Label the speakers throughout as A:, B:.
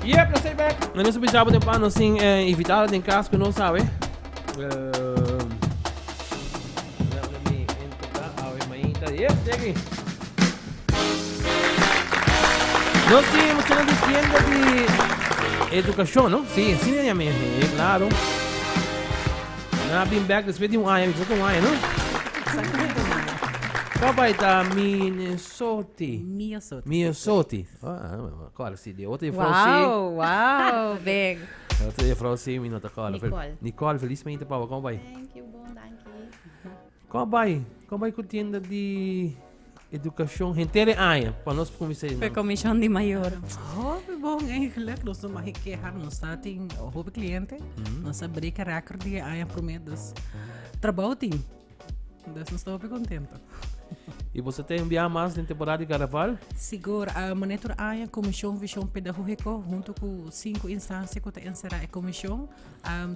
A: Yep, nos ta back. Nos bisa bo temprano sin eh, invitado den cas cu nos sabe. Yep, teki. Nos tin muchanan di tienda di educacion, no? Sí, así ne llama, eh, claro. Na bin back después di un año, mi un año, no?
B: Exactamente un año.
A: Papá ta Minnesota.
B: Minnesota.
A: Minnesota. Ah, claro, sí, de otro juffrouw sí.
C: Wow, wow, big.
A: De otro juffrouw sí, mi no ta claro.
D: Nicole.
A: Nicole, felizmente papa, ¿cómo va?
D: Thank you, bon, danki.
A: Kon a bai? Kon a bai ku tienda di edukashon henter e aña? Pa nos kuminsá
C: Pa e komishon di mayor.
B: Hopi bon eigenlijk. Nos no mag keha. Nos ta tin hopi kliente. Nos a breka record di e aña promé. Dus trabou tin. Dus nos ta hopi kontento.
A: I boso ta enviá mas den temporada di karnaval?
B: Sigur. Manera tur aña Komishon Vishon Pedagógiko huntu ku sinku instansia ku ta enserá e komishon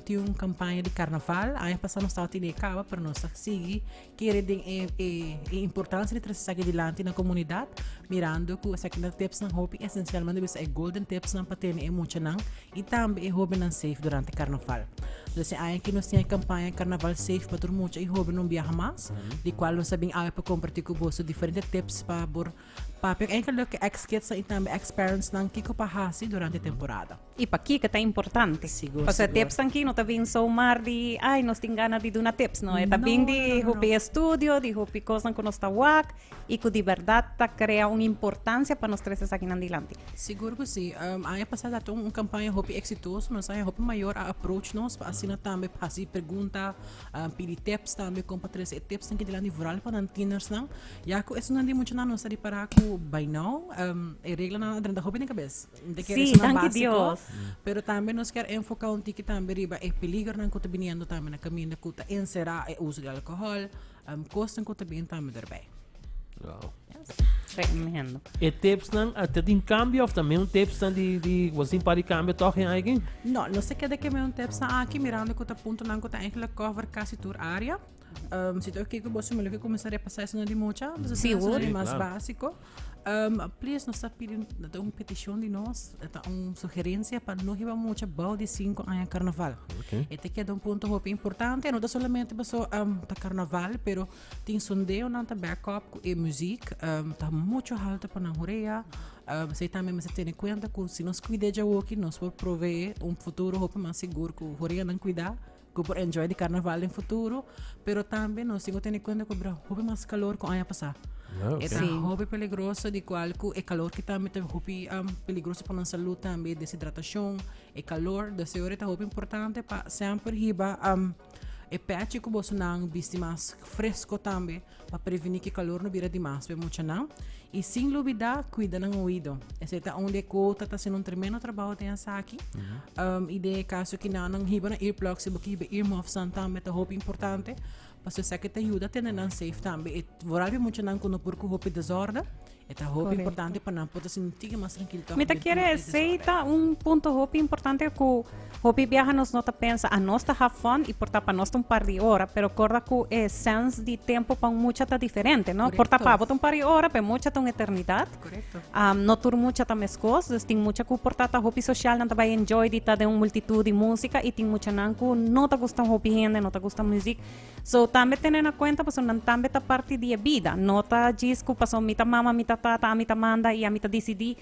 B: Tin un campaña di carnaval. Aña pasá nos tabata tene e caba, pero nos ta sigui kere den e, e, e importancia di trece esaki dilanti na comunidad, mirando cu esaki ta tipsnan hopi esencial, manda bisa e golden tipsnan pa tene e muchanan y tambe e hobennan safe durante carnaval. Dus e aña aki nos tin e campaña Carnaval Safe pa tur mucha y hoben un biaha mas, di cual nos ta bin awe pa comparti cu boso diferente tips pa por papia eigenlijk cu ex-kidsnan y tambe ex-parentsnan kico pa haci durante e temporada.
C: I pakiko ta importante.
B: Sigur,
C: Pasobra
B: sigur.
C: tipsnan ki no ta bin zomaar di, ay, nos tin gana di duna tips. No, e ta bin
B: No,
C: di
B: no, no, no.
C: hopi estudio, di hopi kosnan ku nos ta wak i ku di bèrdat ta krea un importansia pa nos trese esakinan dilanti.
B: Sigur ku si. Aña pasá ta un kampaña hopi eksitoso. Nos haña hopi mayor a approach nos pa asina tambe hasi pregunta, pidi tips tambe kon pa trese e tipsnan ki dilanti vooral pa nan tienersnan. Ya ku esunnan di muchanan nos ta ripará ku by now e reglanan a drenta hopi den kabes.
C: Sí, danki Dios.
B: Pero tambe nos kier enfoca un tiki tambe riba e peligronan cu ta biniendo tambe na caminda cu ta encera e uso di alcohol, cosnan cu ta bin tambe erbij.
A: Wow.
C: Tremendo.
A: E tipsnan a ta tin cambio of ta meun tipsnan di di bo tin par di cambio toch in aiki?
B: No, nos ta keda ke meun tipsnan aki mirando cu ta puntonan cu ta eigenlijk cover casi tur area. Si ta oké ku boso, mi lo ke kuminsá repasá esnan di mucha. Pues esnan
C: Sigur.
B: di mas
A: Claro.
B: básiko. Please, nos ta pidi, ta un petishon di nos, ta un sugerensia pa no hiba mucha bou di sinku aña karnaval.
A: Oké.
B: E ta keda un punto hopi importante, no ta solamente paso ta karnaval, pero tin sondeonan ta back up ku e muziek ta mucho halto pa nan horea. Esei tambe mester tene kuenta ku si nos kuida djawoki nos por proveé un futuro hopi mas sigur ku horeanan kuidá. Ku por enjoy di karnaval den futuro, pero tambe nos tin ku tene kuenta ku bira hopi mas kalor ku aña pasá.
A: Ah,
B: E
A: ok.
B: ta
C: Sí.
B: hopi peligroso di kual ku e kalor ki tambe ta hopi peligroso pa nos salud tambe, deshidratacion, e kalor. Dus e ora ta hopi importante pa semper hiba e pechi ku bosonan bisti mas fresco tambe pa preveni ku e kalor no bira dimas pa e muchanan. I sin lubida kuida nan oido. Esei ta un di e kota ta hasiendo un tremendo trabou den esaki. I den e kaso ki nan nan hiba nan earplugs, si bo ke hiba earmuffs nan tambe ta hopi importante. Pasobra esaki ta yuda tene nan safe tambe. E vooral pa e muchanan ku no por ku hopi desorde, e ta hopi importante pa nan por ta sinti mas trankil tòg.
C: Mi ta kere esei ta un punto hopi importante ku hopi biaha nos no ta pensa, anos ta have fun i por ta pa nos ta un par di ora, pero korda ku e sens di tempo pa un mucha ta diferente, no? Por ta pa bo ta un par di ora, pa e mucha ta un eternidat. No tur mucha ta meskos, dus tin mucha ku por ta ta hopi sosial, nan ta bai enjoy di ta den un multitud di musika i tin muchanan ku no ta gusta hopi hende, no ta gusta muzik. So tambe tene na kuenta pasobra nan tambe ta parti di e bida, no ta djis ku pasobra mi ta mama, mi ta tata, ami ta manda i ami ta disidí.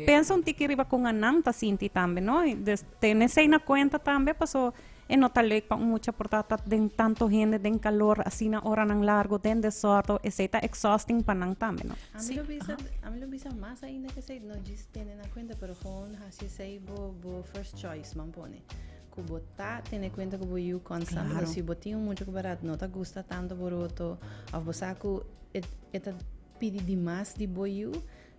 C: Pensa un tiki riba kon anan ta sinti tambe, no? Dus tene esei na kuenta tambe paso e no ta leuk pa un mucha por ta ta den tanto hende, den kalor, asina oranan largo, den desordo, esei ta exhausting pa nan tambe, no?
D: Ami lo bisa, ami lo bisa mas ainda ke esei, no djis tene na kuenta, pero gewoon hasi esei bo bo first choice, man pone. Ku bo ta tene kuenta ku bo yu konstant.
B: Claro.
D: Si bo tin un mucha ku barat no ta gusta tanto boroto, òf bo sa ku e e ta pidi dimas di bo yu,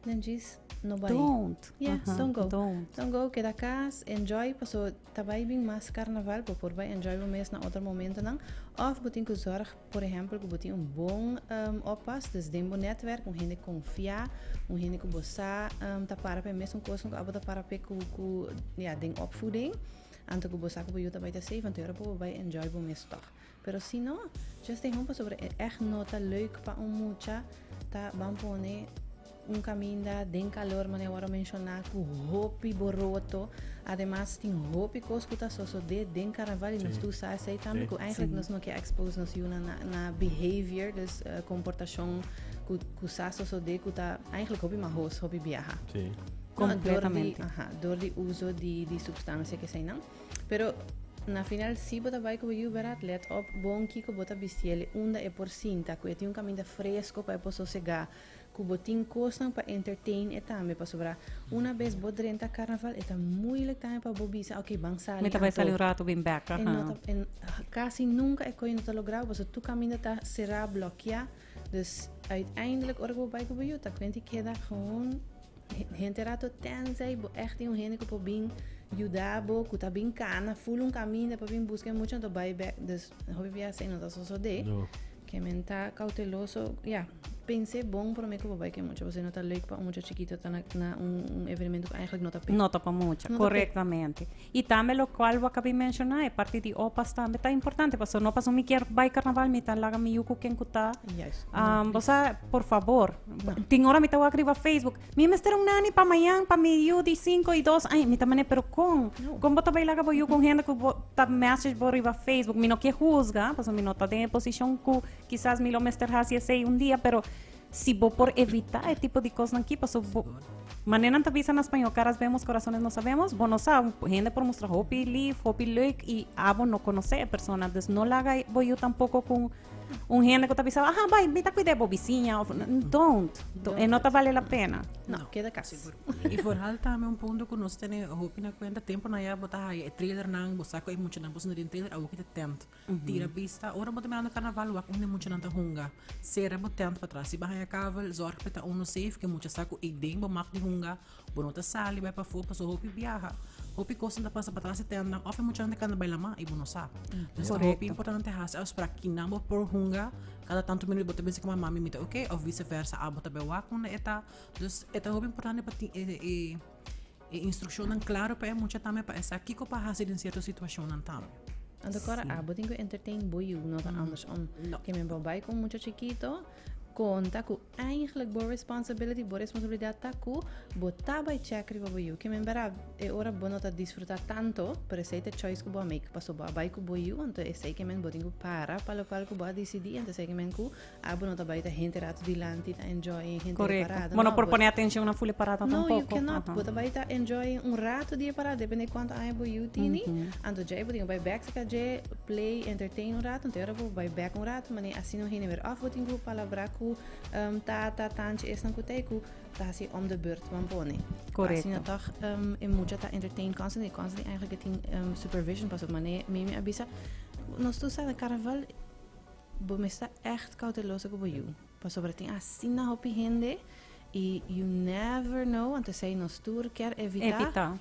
D: then djis no bai.
C: Don't.
D: Yeah, don't go.
C: Don't.
D: Don't go, keda kas, enjoy, paso ta bai bin mas karnaval, bo por bai enjoy bo mes na otro momentonan. Òf bo tin ku zòrg, por ehèmpel, ku bo tin un bon oppas, dus den bo nètwèrk, un hende konfiá, un hende ku bo sa ta para pa e mesun kosnan ku abo ta para p'e ku ku ya den opvoeding, anto ku bo sa ku bo yu ta bai ta safe, anto e ora bo bai enjoy bo mes tòg. Pero si no, just stay home pasobra e ègt no ta leuk pa un mucha ta ban pone. Un caminda den calor manera worde menciona cu hopi boroto. Ademas tin hopi cos cu ta sosode den carnaval y nos tur sa esey tambe cu eigenlijk nos no kier expose nos yunan na behavior, dus comportacion cu sa sosode cu ta eigenlijk hopi mahos, hopi biaha.
C: Completamente.
D: Aha, door di uso di substancia cu eseynan. Pero na final si bo ta bay cu bo yu berat let op bon kico bo ta bistiel unda e por sinta cu e tin un caminda fresco pa e por sosega. Ku bo tin kosnan pa entertain e tambe pasobra una bes bo drenta karnaval e ta moeilijk tambe pa bo bisa ok ban sali
C: Mi ta bai sali un rato bin bek
D: e no ta e kasi nunka e koe no ta logra pasobra tur kaminda ta será blokia dus uiteindelijk ora ku bo bai ku bo yu ta kuenti keda gewoon henter rato tenzij bo echt tin un hende ku por bin yuda bo ku ta bin kana ful un kaminda pa bin buska e mucha anto bai bek dus hopi bia esei no ta sosode. Ke men ta cauteloso, ya, pens'é bon promé ku bo bai ke mucha, pasobra no ta leuk pa un mucha chikito ta na na un un evenemento ku eigenlijk no ta p'e.
C: No ta pa mucha,
D: No ta p'e.
C: korektamente. I tambe lokual bo a kabi menshoná, e parti di opas tambe ta importante, pasobra no pasobra mi kier bai karnaval mi ta laga mi yu ku ken ku ta.
D: Juist. No,
C: Bo
D: please.
C: sa, por fabor,
D: No.
C: tin ora mi ta wak riba Facebook, Mi mester un nani pa mañan pa mi yu di sinku i dos aña. Mi ta manera, pero kon?
D: No.
C: Kon bo ta bai laga bo yu ku un hende ku bo ta message bo riba Facebook? Mi no ke huzga, pasobra mi no ta den e posishon ku kisas mi lo mester hasi esei un dia, pero si bo por evitá e tipo di kosnan aki, pasobra bo, manera nan ta bisa na spañó, caras vemos, corazones no sabemos, bo no sa, un hende por mustra hopi lif, hopi leuk i abo no konosé e persona. Dus no laga bo yu tampoko ku Un hende ku ta bisa, aha, bai, mi ta cuida bo bisiña of don't. E no ta vale la pena.
D: No, keda kas.
B: I vooral tambe un punto ku nos tene hopi na kuenta, temponan ya bo ta haya e trailernan, bo sa ku e muchanan bo sinta den trailer, awor ki ta tent. Tira bista, ora bo ta mirando karnaval wak unda e muchanan ta hunga. Sera bo tent patras. Si bo haya kavel, zorg pa e ta uno safe, ku e mucha sa ku ei den bo mag di hunga, Bo no ta sali bai pafó pasobra hopi biaha, hopi kosnan ta pasa patras di tèntnan òf e muchanan ta kanda bai lamá i bo no sa. Entonces ta hopi importante hasi afsprak kinan bo por hunga, kada tantu minüt bo ta bisa ku mama mi ta oke òf vise versa abo ta bai wak unda e ta. Dus e ta hopi importante pa tin e e e instrukshonnan klaro pa e mucha tambe pa e sa kiko pa hasi den sierto situashonnan tambe.
D: Anto kòrda abo tin ku entertain bo yu, no ta andersom. Ke men bo bai ku un mucha chikito, konta ku Eigenlijk bo responsibility, bo responsabilidad ta cu bo ta bay check riba bo yu. Kimen bera e ora bo no ta disfruta tanto, pero esey ta choice cu bo a make paso bo a bay cu bo yu, anto esey kimen bo tin cu para pa locual cu bo a dicidi, anto esey kimen cu abo no ta bay ta henter rato dilanti ta enjoy henter e
C: Correcto.
D: parada.
C: Bo no
D: No,
C: por
D: bo
C: pone atencion na full e parada
D: No, you
C: tampoco.
D: cannot.
C: Aha.
D: Bo ta bay ta enjoy un rato di e parada, depende cuanto aña bo yu tini. Anto djey bo tin cu bay bek cerca dje, play, entertain un rato, anto e ora bo bay bek un rato, mane asina un hende weer of bo tin cu palabrá ku tata, tantje, esnan ku ta ku ta hasi om de beurt ban pone.
C: Correcto.
D: Asina toch e mucha ta entertain constantly, constantly eigenlijk e tin supervision pasobra mane Mimi a bisa nos tur sa na carnaval bo mester ta echt cauteloso ku bo yu pasobra tin asina hopi hende y you never know anto esei nos tur kier evita
C: Evita.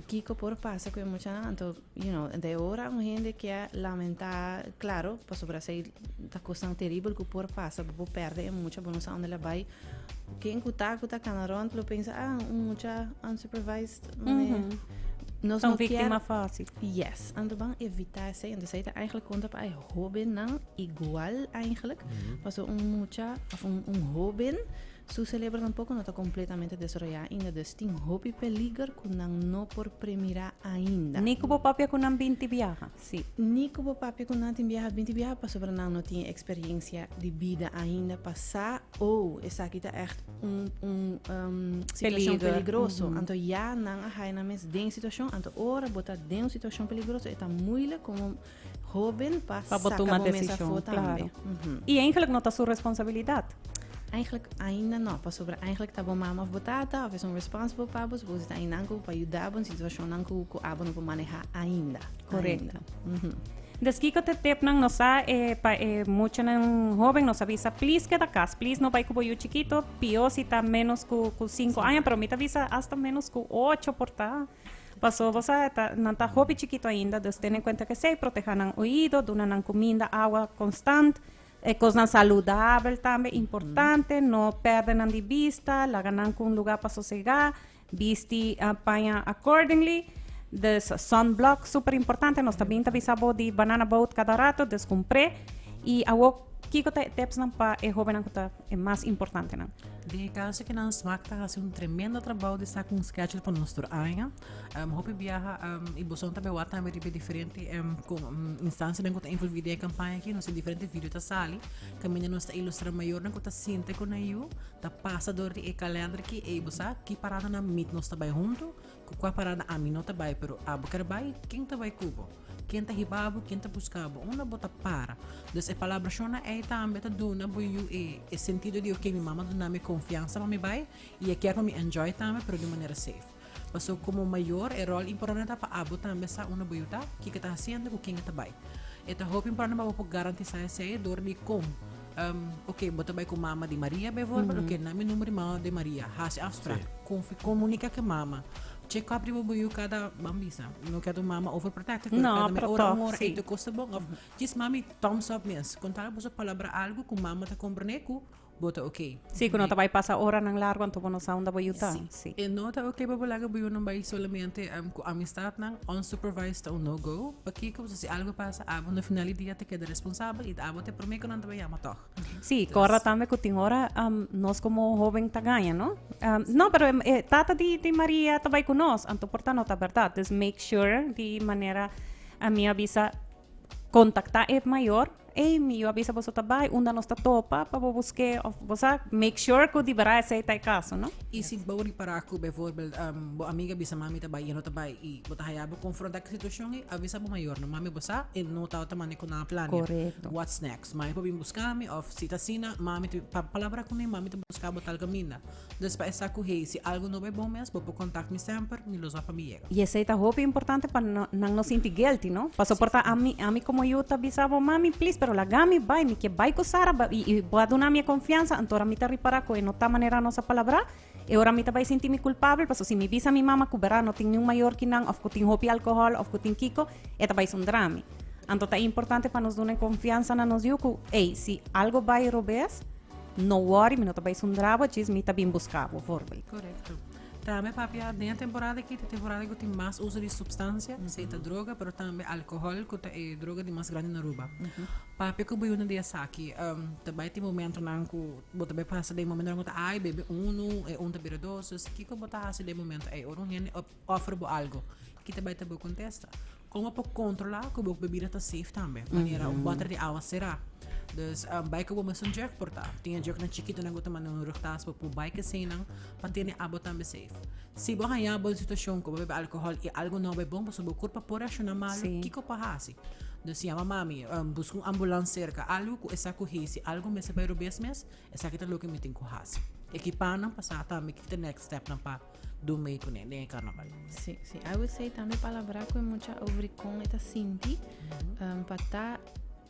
D: kiko por pasa ku e muchanan anto You know, de ora un hende ke lamentá, claro, pasobra esei ta kosnan teribel ku por pasa, bo por pèrdè e mucha, bo no sa unda el a bai. Ken ku ta ku ta kana rònt lo pensa, ah, un mucha unsupervised, mane. Nos
C: Ta un
D: no kier.
C: víktima fásil.
D: Yes, anto ban evitá esei. Anto esei ta eigenlijk konta pa e hóbennan igual eigenlijk. Pasobra un mucha òf un hóben Su celebro tampoco no ta completamente desaroyá ainda, dus tin hopi peliger cu nan no por premirá ainda.
C: Ni cu bo papia cu nan binti biaha, sí.
D: Ni cu bo papia cu nan tin biaha binti biaha pasobra nan no tin e experiencia di bida ainda pa sa, oh, esaki ta echt un, un situacion
C: Peliger.
D: peligroso. Anto ya nan a haya nan mes den situacion, anto ora bo ta den un situacion peligroso e ta moeilijk como hoben pa
C: Pa bo
D: saca
C: tuma
D: bo mes
C: decision,
D: afó tambe.
C: claro. Y eigenlijk no ta su responsabilidad.
D: Eigenlijk ainda no, pasobra eigenlijk ta bo mama of bo tata of esun responsible pa bo, suppose ta einan ku pa yuda bo en situacionnan ku ku abo no por maneha ainda.
C: Correcto.
D: Ainda.
C: Des kiko te tipnan nos sa e pa e muchanan hoben nos a bisa please keda kas, please no bai ku bo yu chikito, pio si ta menos ku ku cinco aña, pero mi ta bisa hasta menos ku ocho por ta. Paso bo sa ta nan ta hopi chikito ainda, dus tene en cuenta kesey, proteha nan oido, duna nan cuminda, awa constant, e cosnan saludabel tambe importante, no perde nan di bista, laga nan cu un lugar pa sosega, bisti paña accordingly, dus sunblock super importante, nos ta bin ta bisa bo di banana boat cada rato, dus cumpr'e, y awo. Kiko ta e tipsnan pa e hobennan ku ta e mas importantenan?
B: Den e kaso ku nan smak ta hasi un tremendo trabou di sa ku un schedule pa nos tur aña. Hopi biaha i boso ta wak tambe riba e diferente instansianan ku ta envolví den e kampaña aki. Nos tin diferente video ta sali kaminda nos ta ilustrá mayornan ku ta sinta ku nan yu ta pasa dor di e kalender aki ei bo sa ki paradanan mit nos ta bai huntu. Ku kua parada ami no ta bai, pero abo ker bai? Ken ta bai ku bo? Ken ta hiba bo? Ken ta buska bo? Unda bo ta para? Dus e palabrashonnan ei tambe ta duna bo yu e e sentido di oke mi mama duna mi konfiansa pa mi bai i e kier pa mi enjoy tambe pero di un manera safe. Paso komo mayor e ròl importante ta pa abo tambe sa unda bo yu ta, kiko e ta hasiendo ku ken e ta bai. E ta hopi importante pa bo por garantisá esei dor di kon Oke, bo ta bai ku mama di Maria bijvoorbeeld. Oke, na mi number di mama di Maria. Hasi afspraak. Konfi, komunika ku mama. Check up riba bo yu kada, ban bisa, no kier un mama overprotective, pero
C: No,
B: kada
C: pero
B: meia ora,
C: toch,
B: un ora,
C: sí.
B: ey tur kos ta bon. Of djis mami thumbs up mes. Konta boso palabra algu ku mama ta komprende ku bo ta oke.
C: Sí, ku no ta bai pasa oranan largu anto bo no sa unda bo yu ta.
B: Sí.
C: Sí.
B: E no ta oke pa bo laga bo yunan bai solamente ku amistatnan, unsupervised ta un no go. Pakiko? Pasobra si algu pasa abo na final di dia ta keda responsabel i ta abo ta e promé ku nan ta bai yama tòg.
C: Sí, kòrda tambe ku tin ora nos komo hóben ta gaña, no? No, pero e tata di Maria ta bai ku nos, anto por ta no ta bèrdat. Dus make sure di manera ami a bisa kontaktá e mayor. Ey, mi yu a bisa boso ta bai, unda nos ta topa pa bo busk'é of bo sa, make sure ku di berdad esei ta e kaso, no?
B: I si bo ripará ku bijvoorbeeld bo amiga bisa mami ta bai i e no ta bai i bo ta haya bo konfrontá ku e situashon ei, avisa bo mayornan, mami bo sa e no tabata manda ku nan a plania.
C: Korekto.
B: What's next? Mami por bin buska mi of si ta asina mami ta pa palabra kuné mami ta buska bo tal kaminda. Dus pa e sa ku hey si algu no bai bon mes bo por kontak mi semper, mi lo sa pa mi yega.
C: I esei ta hopi importante pa no nan no sinti guilty no. Paso por ta ami ami komo yu ta bisa bo mami please pero laga mi bai mi ke bai ku Sara ba i i bo a duna mi e konfiansa anto ora mi ta ripara ku e no ta manera nos a palabrá e ora mi ta bai sinti mi kulpabel paso si mi bisa mi mama ku bera no tin niun mayor ki nan of ku tin hopi alkohòl of ku tin kiko e ta bai sundra mi. Anto ta importante pa nos duna e konfiansa na nos yu ku ey si algo bai robes No worry, mi no ta bai sundra bo, djis mi ta bin buska bo, voorbeeld.
B: Correcto. Tambe papia den e temporada aki ta e temporada ku tin mas uso di supstansia, sea ta droga pero tambe alkohòl ku ta e droga di mas grandi na Aruba. Papia ku bo yuna di esaki ta bai tin momentonan ku bo ta bai pasa den momentonan ku ta ay bebe unu, e un ta bira dos, dus kiko bo ta hasi den e momento ey? Ora un hende offer bo algo, ki ta bai ta bo kontesta? Kon bo por kontrolá ku bo bebida ta safe tambe? Manera un bòter di awa será. Dus bai ku bo mes un jug por ta. Tin e jugnan chikitonan ku ta manda un rugtas bo por bai ku eseinan pa tene abo tambe safe. Si bo haña bo den situashon ku bo bebe alkohòl i algu no bai bon pasobra bo kurpa por reakshoná malu, kiko por hasi? Dus yama mami, buska un ambulans serka, algu ku e sa ku hei si algu mester bai robes mes, esaki ta loke mi tin ku hasi. Ekipá nan pa sa tambe kiko ta e next stepnan pa do mee kuné den e karnaval.
D: Sí, sí. I would say tambe palabrá ku e mucha over kon e ta sinti pa ta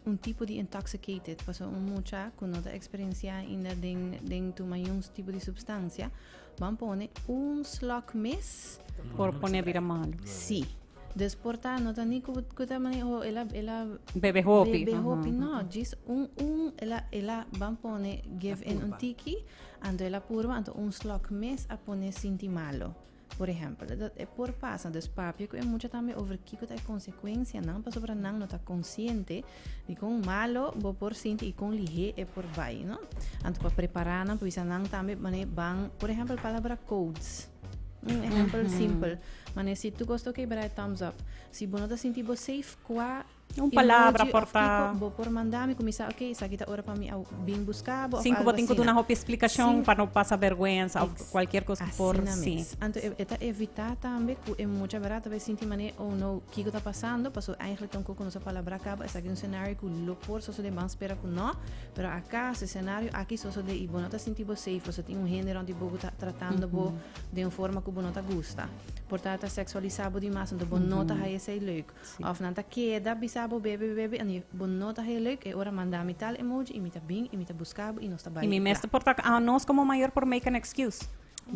D: un tipo di intoxicated. Pasobra un mucha ku no ta eksperensiá ainda den den tuma yun tipo di supstansia, ban pone un slok mes.
C: Por pone bira malu.
D: Sí. Dus por ta no ta ni ku ku ta mane oh el a el a
C: Bebe hopi.
D: Bebe hopi no, djis un un el a el a ban pone give in un tiki. Anto el a purba, anto un slok mes a pone sinti malo. Por ehempel, dat e por pasa. Dus papia ku e mucha tambe over kiko ta e konsekuensianan, pasobra nan no ta konsiente di kon malo bo por sinti i kon lihé e por bai, no? Anto pa prepará nan, pa bisa nan tambe mane ban, por ehempel, palabra codes. Un ehempel simpel. Mane si tur kos ta oké, bira e thumbs up. Si bo no ta sinti bo safe, kua
C: Un palabra
D: emoji
C: por
D: of
C: ta.
D: kiko bo por manda mi kuminsá, ok, esaki ta ora pa mi a bin buska bo of
C: Sin ku bo
D: algo
C: tin ku
D: asina.
C: duna hopi splikashon
D: Sin
C: pa no pasa bèrgwensa of
D: Ex-
C: kualkier kos ku por
D: Asina
C: si.
D: mes. Anto e ta evitá tambe ku e mucha bèrdat ta bai sinti manera, oh no, kiko ta pasando? Pasobra eigenlijk ta un kos ku nos a palabrá kaba, esaki ta un senario ku lo por sosodé, ban spera ku no, pero akaso e senario aki sosodé i bo no ta sinti bo safe pasobra tin un hende rònt di bo ku ta tratando bo den un forma ku bo no ta gusta. Por ta ta seksualisá bo dimas, anto bo no ta haya esei leuk. Of nan ta keda bisa bo bebe bebe en bo no ta heel leuk e ora manda mi tal emoji y mi ta bin y mi ta busca bo y nos ta bai
C: Y mi
D: y
C: mes
D: kla.
C: por ta a nos como mayor por make an excuse.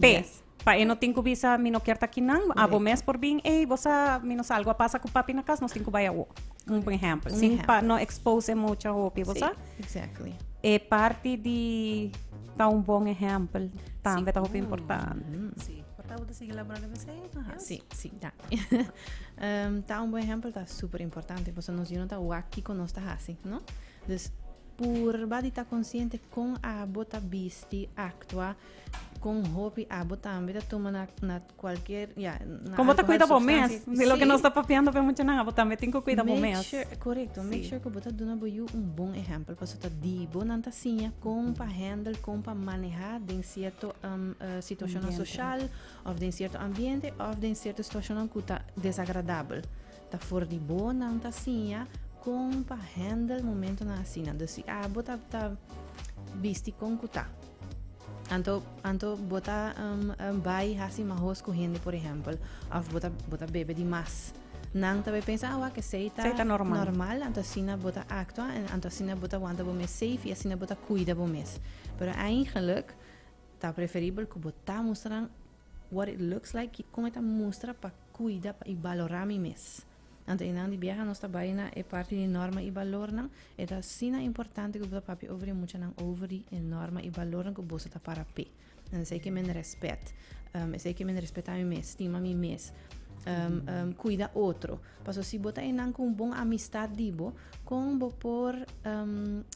C: Pe,
D: Yes.
C: pa e no tin cu bisa mi no kier ta kinan, abo
D: Correcto.
C: mes por bin, ey, bo sa mi no sa algo a pasa cu papi na cas, nos tin cu bai awo. Un ehempel.
D: Un
C: Sin
D: ehempel.
C: pa no expose e mucha hopi, bo
D: Sí,
C: sa?
D: exactly.
C: E parti di ta un bon ehempel tambe ta hopi importante.
B: Sí. Por ta bo ta sigui labora den esei?
D: Aha, sí, sí, ta. Ta un bon ehempel ta super importante, pasobra nos yu no ta wak kiko nos ta hasi, no? Dus, Purba di ta konsiente kon abo ta bisti, aktua, kon hopi abo tambe ta tuma na na kualkier, ya, na
C: Kon bo ta
D: alkohol,
C: kuida bo mes?
D: supstansia.
C: Di loke
D: Sí.
C: nos ta papiando pa e muchanan, abo tambe tin ku kuida bo
D: Make
C: mes.
D: sure, korekto, make
C: Sí.
D: sure ku bo ta duna bo yu un bon ehèmpel, pasobra ta di bo nan ta siña kon pa handle, kon pa manehá den sierto situashonnan
C: Ambiente.
D: soshal òf den sierto ambiente òf den sierto situashonnan ku ta desagradabel. Ta for di bo nan ta siña kon pa handle momentonan asina. Dus si abo ta ta bisti kon ku ta. Anto anto bo ta bai hasi mahos ku hende por ehèmpel òf bo ta bo ta bebe di mas. Nan ta bai pensa ah wak esei ta
C: Esei ta normal.
D: normal anto asina bo ta aktua en anto asina bo ta wanta bo mes safe i asina bo ta kuida bo mes. Pero eigenlijk ta preferibel ku bo ta mustra nan what it looks like kon e ta mustra pa Cuida pa y balora mi mes. Anto einan di biaha nos ta bay na e parti di norma y balornan. E ta asina importante cu bo ta papia over e muchanan over di e norma y balornan cu boso ta para p'e. En esey ke men respet. Esey ke men respeta mi mes, stima mi mes, cuida otro. Paso si bo ta einan cu un bon amistad di bo, Kon bo por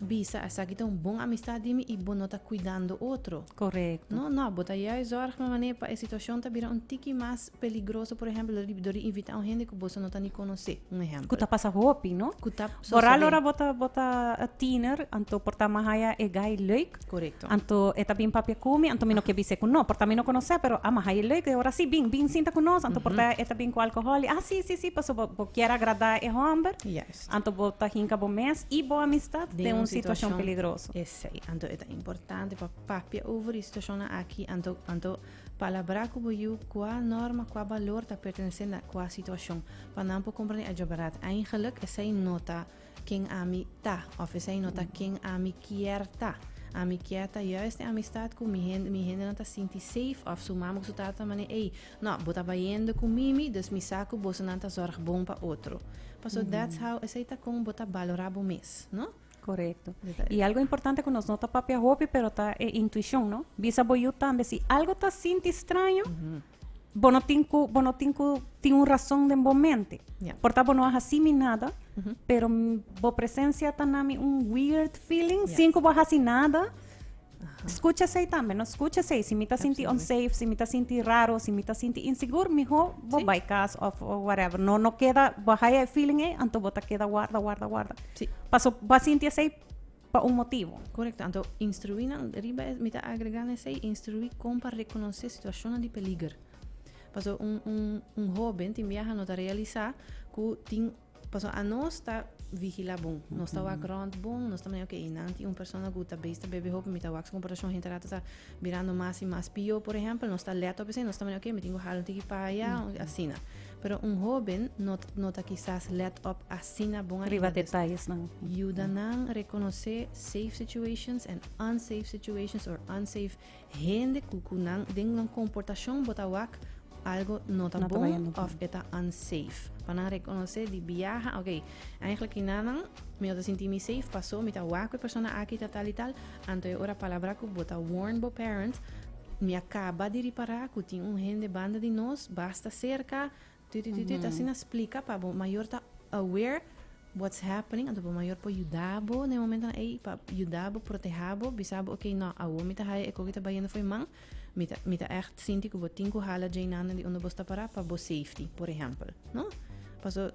D: bisa esaki ta un bon amistad di mi i bo no ta kuidando otro?
C: Korekto.
D: No, no, bo ta juist zorg pa manera pa e situashon ta bira un tiki mas peligroso, por ehempel, dor di dor di invitá un hende ku boso no ta ni konosé, un ehempel.
C: Ku ta pasa hopi, no?
D: Ku ta
C: Boral
D: sosodé.
C: ora bo ta bo ta tiener, anto por ta mas haya e guy leuk.
D: Korekto.
C: Anto e ta bin papia ku mi, anto mi no ke bis'é ku no, por ta mi no konosé, pero a mas haya leuk, e ora si, bin, bin sinta ku nos, anto por ta e ta bin ku alkohòl, i ah si, si, si, pasobra bo bo kier agradá e hòmber.
D: Juist.
C: Anto bo ta hinka bo mes i bo amistad den un situacion peligroso.
D: Esei. Anto e ta importante pa papia over e situacionnan aki. Anto, anto palabrá ku bo yu kua norma, kua balor ta pertenesé na kua situacion. Pa nan por komprendé a djoberat eigenlijk esei no ta ken ami ta òf esei no ta ken ami kier ta. Ami kier ta juist e amistad ku mi hende, mi hendenan ta sinti safe òf su mama ku su tata ta manera ey, No, bo ta bayendo ku Mimi, dus mi sa ku bosonan ta zòrg bon pa otro. Paso that's how, esei ta kon bo ta balorá bo mes, no?
C: Korekto. I algo importante ku nos no ta papia hopi, pero ta e intuishon, no? Bisa bo yu tambe, si algo ta sinti straño, bo no tin ku, bo no tin ku tin un rason den bo mente. Por ta bo no a hasi mi nada, pero bo presensia ta na mi un weird feeling, sin ku bo a hasi nada. Skucha esei tambe, no? Skucha esei. Si mi ta sinti unsafe, si mi ta sinti raro, si mi ta sinti insigur, miho bo bai kas of whatever. No, no keda, bo haya e feeling ei, anto bo ta keda warda, warda, warda. Paso bo a sinti esei pa un motibo.
D: Korekto. Anto instruí nan, riba e, mi ta agrega na esei, instruí kon pa rekonosé situashonnan di peliger. Paso un, un, un hóben tin biaha no ta realisá ku tin Pasobra anos ta vigila bon. Nos ta wak rond bon, nos ta manera, ok, nan tin un persona ku ta bezig ta bebe hopi, mi ta wak su komportashon henter rato ta birando mas i mas pio, por ehèmpel, nos ta lèt op esei, nos ta manera, ok, mi tin ku hala un tiki pa aya, asina. Pero un hóben no no ta kisas lèt op asina bon ainda.
C: Riba detayesnan.
D: Yuda nan rekonosé safe situations and unsafe situations or unsafe Hende ku ku nan den nan komportashon bo ta wak algo no ta bon òf e ta unsafe. Pa nan rekonosé di biaha, ok, eigenlijk kinanan mi no ta sinti mi safe paso mi ta wak ku e persona aki ta tal i tal, anto e ora palabra ku bo ta warn bo parent, mi a kaba di ripará ku tin un hende banda di nos basta serka, tu tu tu tu, ta asina splika pa bo mayor ta aware What's happening, anto bo mayor por yuda bo na e momentonan ei pa yuda bo, proteha bo, bisa bo ok no, awor mi ta haya e koki ta bayendo for e man, mi ta mi ta ègt sinti ku bo tin ku hala djeinannan di unda bo sta pará pa bo safety, por ehèmpel, no? Paso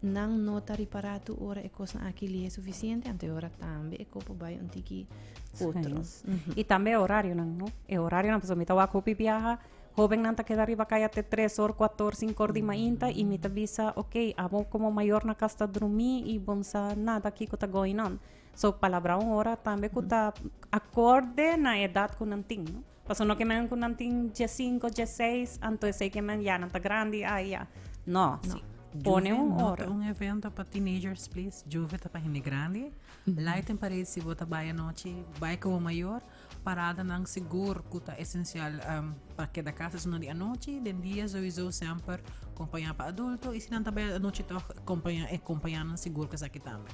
D: nan no ta ripará tur ora e kosnan aki lihe sufisiente, anto e ora tambe e ko por bai un tiki otro.
C: I tambe e horarionan, no? E horarionan, pasobra mi ta wak hopi biaha Hobennan ta keda riba kaya te tres or, kuater or, sinku or di mainta i mi ta bisa, ok, abo komo mayor na kas ta drumí i bo no sa nada kiko ta going on. So, palabrá un ora tambe ku ta akorde na edat ku nan tin, no? Pasobra no ke men ku nan tin diesinku, diesseis, anto esei ke men ya nan ta grandi, ai ya. No, si pone un
B: Juve no
C: ora.
B: ta un evento pa teenagers, please. Juve ta pa hende grandi. Light en Parade si bo ta bai anochi, bai ku bo mayor. Paradanan sigur ku ta esensial pa keda kas esun di anochi. Den dia souiso semper kompañá pa adulto i si nan ta bai anochi tòg kompañá e kompañánan sigur ku esaki tambe.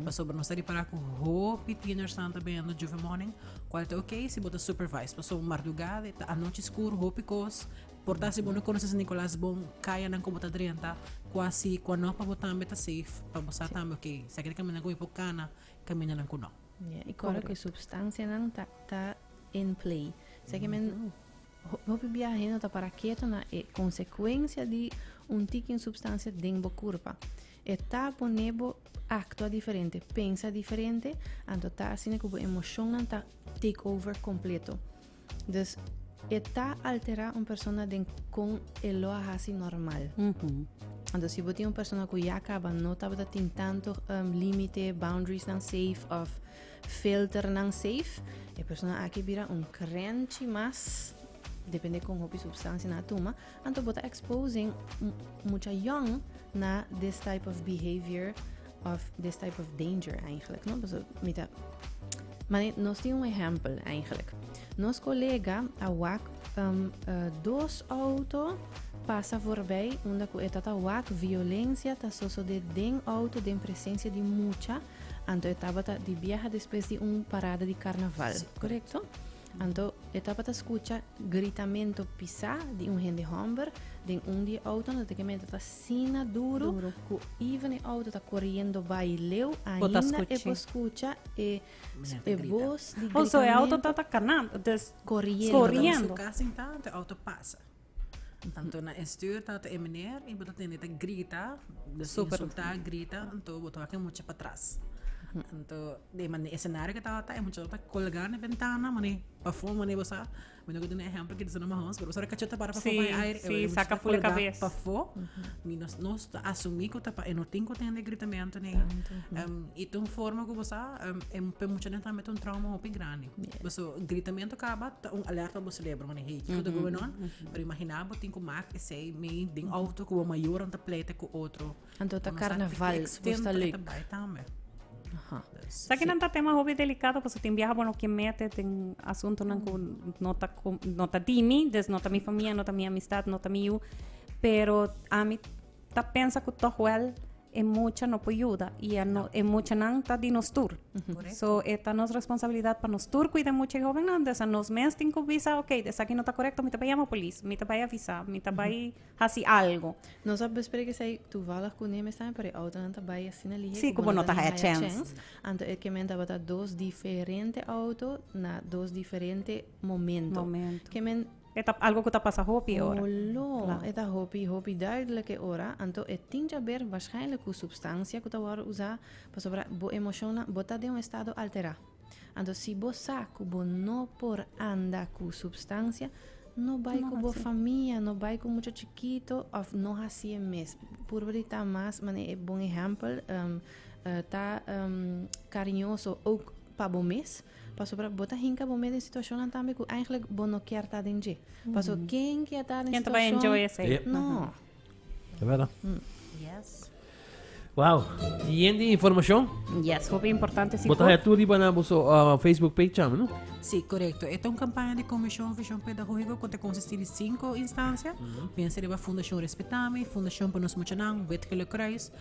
B: Pasobra nos ta ripará ku hopi tienersnan ta bini Juve Morning kual ta oké si bo ta supervise pasobra mardugá ta anochi skur hopi kos por ta si bo no konosé San Nicolas bon kayanan ku bo ta drenta kua si kua no pa bo tambe ta safe pa bo sa tambe oké esaki ta kaminda ku mi por kana kamindanan ku no.
D: Yeah, y corda cu substancianan ta ta in play. Sa que men hopi biaha hende no ta para keto na e consecuencia di un tiki un substancia den bo curpa. E ta pone bo actua diferente, pensa diferente, anto ta asina cu bo emocionnan ta take over completo. Dus e ta altera un persona den con e lo a haci normal. Anto si bo tin un persona cu ya caba no tabata tin tanto limite, boundaries nan safe of filter nan safe, e persona aki bira un krenchi mas, depende con hopi substancia nan a tuma, anto bo ta exposing mucha young na this type of behavior of this type of danger eigenlijk, no? Paso mi ta Maar nos tin un ehempel eigenlijk. Nos colega a wak dos auto pasa voorbij unda cu e tata wak violencia ta sosode den auto den presencia di mucha anto e tabata di biaha despues di un parada di carnaval. Correcto? Anto e tabata scucha gritamento pisa di un hende homber den un di e autonan ta ke ta Asina duro,
C: Duro.
D: ku even e auto ta koriendo bai leu,
C: Bo ta
D: ainda e
C: skuchi.
D: por skucha e,
B: Meneer ta
D: e
B: grita.
D: bos di
C: Oh, so e auto
D: gritamento
C: ta ta kanando, dus
D: koriendo.
C: Koriendo.
B: Su kas instante, auto pasa. Anto na e stuur ta e meneer y bo ta tende ta grita, dus
C: Super.
B: insulta, grita, anto bo ta wak e mucha patras. Anto de mane escenario que tabata e mucha ta colga na ventana, mane pafó mane bo sa. Mi no ke duna ehempel ke disa mahos, pero ora kachó ta para pafó
C: Sí,
B: pa e aire,
C: sí,
B: e mucha
C: saca
B: ta
C: full e
B: colga
C: cabes.
B: pafó. Mi nos, nos ta asumí ku ta pa e no tin ku tende gritamentu nei. I ta un forma ku bo sa, e pa e muchanan tambe ta un trauma hopi grandi. Paso gritamentu kaba ta un alerta pa bo celebro, mane hey, kiko ta going on? Pero imaginá bo tin ku mak esei mei den auto ku bo mayornan ta pleita ku otro.
D: Anto ta
B: Bo no sa te ki
D: carnaval, bo
B: extent
D: sta
B: e ta
D: leuk.
B: bai tambe.
D: Aha.
B: Dus,
C: Sa kinan ta tema hopi delicado pasobra tin biaha bo no ke mete den asuntonan ku no ta no ta di mi, dus no ta mi famia, no ta mi amistad, no ta mi yu. Pero ami ta pensa ku tog wel e mucha no por yuda y a no, e muchanan ta di nos tur.
B: Correcto.
C: So e ta nos responsabilidad pa nos tur cuida e mucha y hobennan. Dus a nos mes tin ku bisa, ok, esaki no ta corecto, mi ta bai yama polis, mi ta bai avisa, mi ta bai Hasi algo.
D: Nos a besprek esei toevallig ku Nemes tambe, pero e autonan ta bai asina lihe
C: Sí, ku bo no ta haya chèns.
D: Anto e kemen tabata dos diferente auto na dos diferente momento.
C: Momento.
D: Kemen
C: E ta algo ku ta pasa hopi e ora.
D: Holo,
C: Claro.
D: e ta hopi, hopi duidelijk e ora. Anto e tin djaber waarschijnlijk ku substansia ku ta wòrdu usá, pasobra bo emoshonnan, bo ta den un estado alterá. Anto si bo sa ku bo no por anda ku supstansia, no bai ku bo famia, no bai ku mucha chikito òf no hasié mes. Purba di ta mas manera e bon ehèmpel, ta kariñoso ook pa bo mes, pasobra bo ta hinka bo mes den situashonnan tambe ku eigentlik bo no kier ta den dje. Pasobra ken kier ta den
C: Ken ta bai
D: situashon?
C: enjoy esei?
D: No.
A: Ta berdad.
B: Yes.
A: Wow, yen di informacion.
C: Yes, hopi importante
A: Bo ta
C: sigur.
A: haya tur riba na boso Facebook page chama, no?
B: Sí, correcto. E ta un campaña di Comision Vision Pedagógico cu ta consisti di cinco instancia. Pensa riba Fundacion Respetami, Fundacion pa Nos Muchanan, Wit Gele Kruis,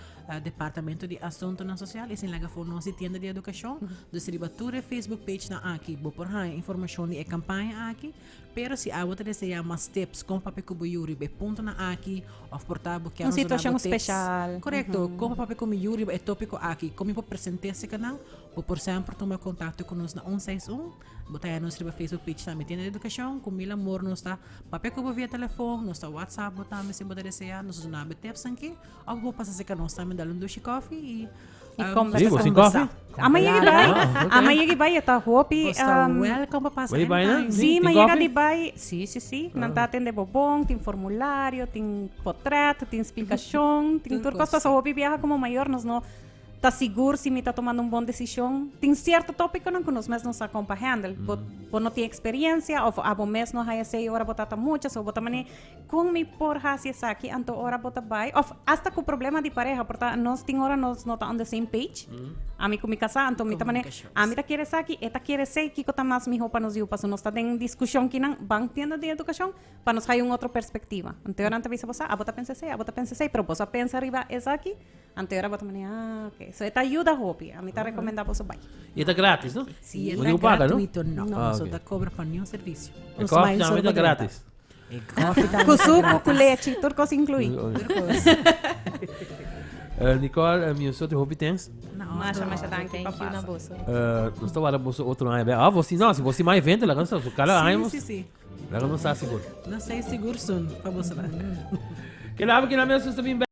B: Departamento di Asuntonan Social y sin laga for nos di Tienda di Educacion. Dus riba tur e Facebook page nan aki bo por haya informacion di e campaña aki. Pero si abo ta deseá mas tips kon papia ku bo yu riba e puntonan aki òf por ta bo kier
C: Un
B: nos duna
C: situashon
B: bo tips.
C: speshal.
B: Korekto, kon pa papia ku mi yu riba e tópiko aki, kon mi por present'é serka nan, bo por semper tuma kontakto ku nos na un seis un. Bo ta haña nos riba Facebook page tambe Tienda di Edukashon. Ku mil amor nos ta papia ku bo via telefon, nos ta WhatsApp bo tambe si bo ta deseá, nos ta duna bo tips aki òf bo por pasa serka nos tambe dal un dushi kòfi i
C: Y conversa.
A: Sí, bo sin koffie?
C: Ama yega bai.
A: Ah, ok.
C: Ama yega bai, e ta hopi.
B: Bo sta welcome pa pasa
A: Bai bai,
B: anytime.
A: no?
C: Sí,
A: Tin
C: ma yega
A: koffie?
C: di bai. Sí, sí, sí. Nan ta atende bo bon, tin formulario, tin potret, tin splicacion, tin
B: Tur
C: tur cos.
B: cos.
C: Paso hopi biaha como mayor nos no ta sigur si mi ta tomando un bon decision. Tin cierto topiconan cu nos mes no sa con pa handle. Bo, bo no tin experiencia of abo mes no haya esey ora bo tata mucha, so bo ta mane Con mi por haci esaki? Anto ora bo ta bay, of hasta cu problema di pareha, por ta nos tin ora nos no ta on the same page. Ami cu mi casa, anto mi ta mane,
B: Comunicacion.
C: ami ta kier esaki, e ta kier esey, kico ta mas miho pa nos yu? Pasobra nos ta den discusion kinan, ban tienda di educacion, pa nos haya un otro perspectiva. Anto ora nan ta bisa bo sa, abo ta pensa esey, abo ta pensa esey, pero boso a pensa riba esaki? Anto ora bo ta mane, ah, ok. So e ta yuda hopi, ami ta recomenda boso bay.
A: Y e ta gratis, no?
B: Si, e
A: Bo
B: ta
A: tin cu paga, no?
B: gratuito, no.
A: Ah,
B: Nos no
A: ok.
B: ta cobra pa niun servicio.
A: E
B: Un
A: koffie
B: smile
A: tambe
B: solo
A: ta
B: pa drenta.
A: gratis.
B: E koffie tambe
C: Cu
B: ta
C: suco,
B: gratis.
C: cu lechi, tur cos inclui.
B: Tur cos.
A: Nicole, mi so te hopi thanks.
B: Na
C: Masha, masha danki pa
D: Thank you na
C: pasa.
D: boso.
A: Nos ta warda boso otro aña. Ah, boso no, si boso mas evento, laga nos sa. Cada aña,
B: Si.
A: Laga nos sa sigur.
B: Nos sa sigur soon pa boso.
A: Keda, keda mes, nos ta bin.